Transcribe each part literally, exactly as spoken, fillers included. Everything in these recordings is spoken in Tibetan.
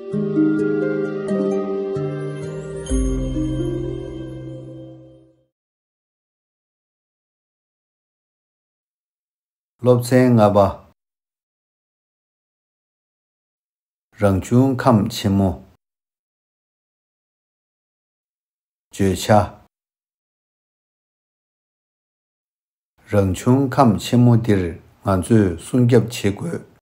སློབ་ཚན་ལྔ་པ། རང་བྱུང་ཁམས་ཆེན་མོ། བརྗོད་བྱ། རང་བྱུང་ཁམས་ཆེན་མོ་འདིར་ང་ཚོས་སྲུང་སྐྱོབ་བྱེད་དགོས།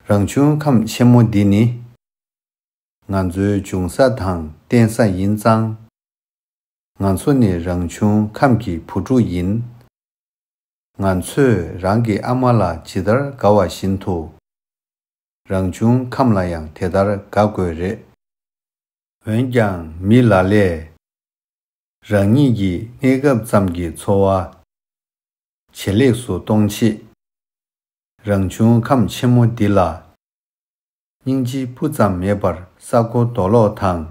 རང་བྱུང་ཁམས་ཆེན་མོ་འདི་ནི་ང་ཚོའི་འབྱུང་ས་དང་བརྟེན་ས་ཡིན་ཙང་། ང་ཚོ་ནི་རང་བྱུང་ཁམས་ཀྱི་བུ་ཕྲུག་ཡིན། ང་ཚོས་རང་གི་ཨ་མ་ལ་ཇི་ལྟར་དགའ་བ་བཞིན་དུ། རང་བྱུང་ཁམས་ལ་ཡང་དེ་ལྟར་དགའ་དགོས་རེད། འོན་ཀྱང་མི་ལ་ལས་རང་ཉིད་ཀྱི་གནས་སྐབས་ཙམ་གྱི་འཚོ་བ་ཇེ་ལེགས་སུ་གཏོང་ཆེད། རང་བྱུང་ཁམས་ཆེན་མོ་འདི་ལ་སྙིང་རྗེ་སྤུ་ཙམ་མེད་པར་ས་རྐོ་རྡོ་སློག་དང་།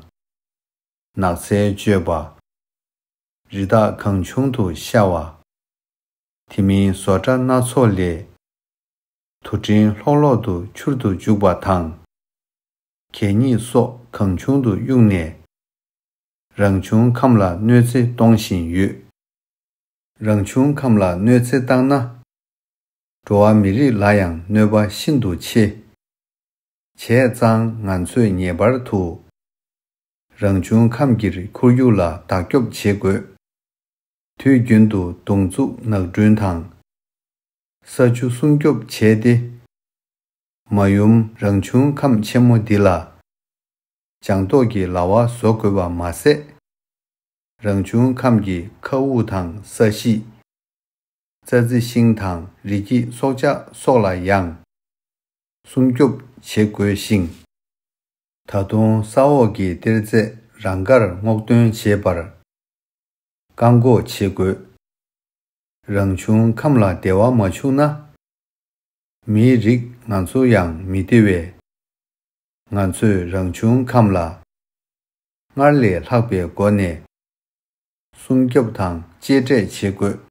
ནགས་ཚལ་གཅོད་པ། རི་དྭགས་གང་བྱུང་དུ་ཤ་བ། དེ་མིན་བཟོ་གྲྭ་སྣ་ཚོགས་ལས་དུག་སྤྲིན་ལྷོག་ལྷོག་ཏུ་འཕྱུར་དུ་འཇུག་པ་དང་། གད་སྙིགས་སོགས་གང་བྱུང་དུ་གཡུགས་ནས། རང་བྱུང་ཁམས་ལ་གནོད་འཚེ་གཏོང་བཞིན་ཡོད། རང་བྱུང་ཁམས་ལ་གནོད་འཚེ་བཏང་ན། འགྲོ་བ་མི་རིགས་ལ་ཡང་གནོད་པ་ཤིན་ཏུ་ཆེ། བྱས་ཙང་ང་ཚོས་ངེས་པར་དུ་རང་བྱུང་ཁམས་ཀྱི་ཁོར་ཡུག་ལ་བདག་སྐྱོབ་བྱེད་དགོས། དུས་རྒྱུན་དུ་སྡོང་འཛུགས་ནགས་སྐྲུན་དང་། ས་ཆུ་སྲུང་སྐྱོབ་བྱས་ཏེ། མ་ཡུམ་རང་བྱུང་ཁམས་ཆེན་མོ་འདི་ལ་ལྗང་མདོག་གི་ལྭ་བ་བཟོ་དགོས་པ་མ་ཟད། རང་བྱུང་ཁམས་ཀྱི་མཁའ་དབུགས་དང་ས་གཞི། རྩྭ་རྩི་ཤིང་དང་རི་སྐྱེས་སྲོག་ཆགས་སོགས་ལ་ཡང་སྲུང་སྐྱོབ་བྱེད་དགོས་ཤིང་། ད་དུང་ས་འོག་གི་གཏེར་རྫས་རང་དགར་སྔོག་འདོན་བྱེད་པར་བཀག་འགོག་བྱེད་དགོས། རང་བྱུང་ཁམས་ལ་བདེ་བ་མ་བྱུང་ན། མིའི་རིགས་ང་ཚོ་ཡང་མི་བདེ་བས། ང་ཚོས་རང་བྱུང་ཁམས་ལ་སྔར་ལས་ལྷག་པའི་སྒོ་ནས་སྲུང་སྐྱོབ་དང་གཅེས་སྤྲས་བྱེད་དགོས།